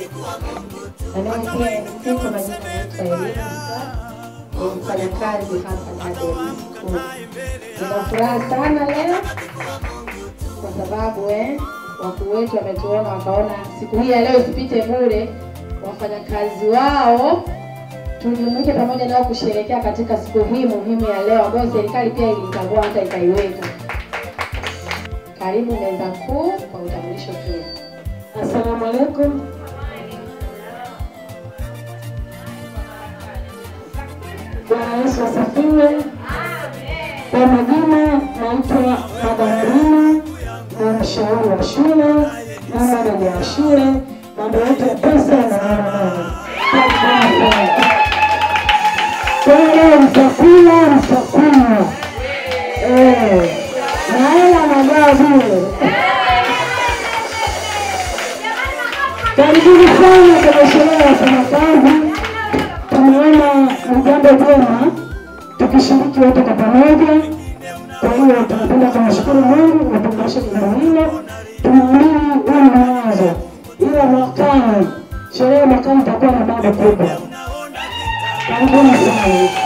Na mimi pia kwa majina naitwa Elina, ni mfanyakazi hapa Adem School. Nina furaha sana leo kwa sababu wakuu wetu wametuona wakaona siku hii ya leo isipite bure, wafanyakazi wao tujumuike pamoja nao kusherehekea katika siku hii muhimu ya leo ambayo serikali pia ilitambua hata ikaiweka. Karibu meza kuu kwa utambulisho pia. Asalamu alaykum. Bwana Yesu asifiwe. Amen. Kwa majina naitwa Madam Rina, ni mshauri wa shule, na meneja wa shule, mambo yote ya pesa na mama. Kwa hiyo mtakula, mtakunywa. Na hela nagawa bure. Karibuni sana kwenye sherehe ya wafanyakazi. Tumeona ni jambo jema tukishiriki wote kwa pamoja. Kwa hiyo tunapenda kumshukuru Mungu na kumshukuru jambo hilo. Tunaamini huu ni mwanzo, ila mwakani sherehe mwakani itakuwa na bado kubwa. Karibuni sana.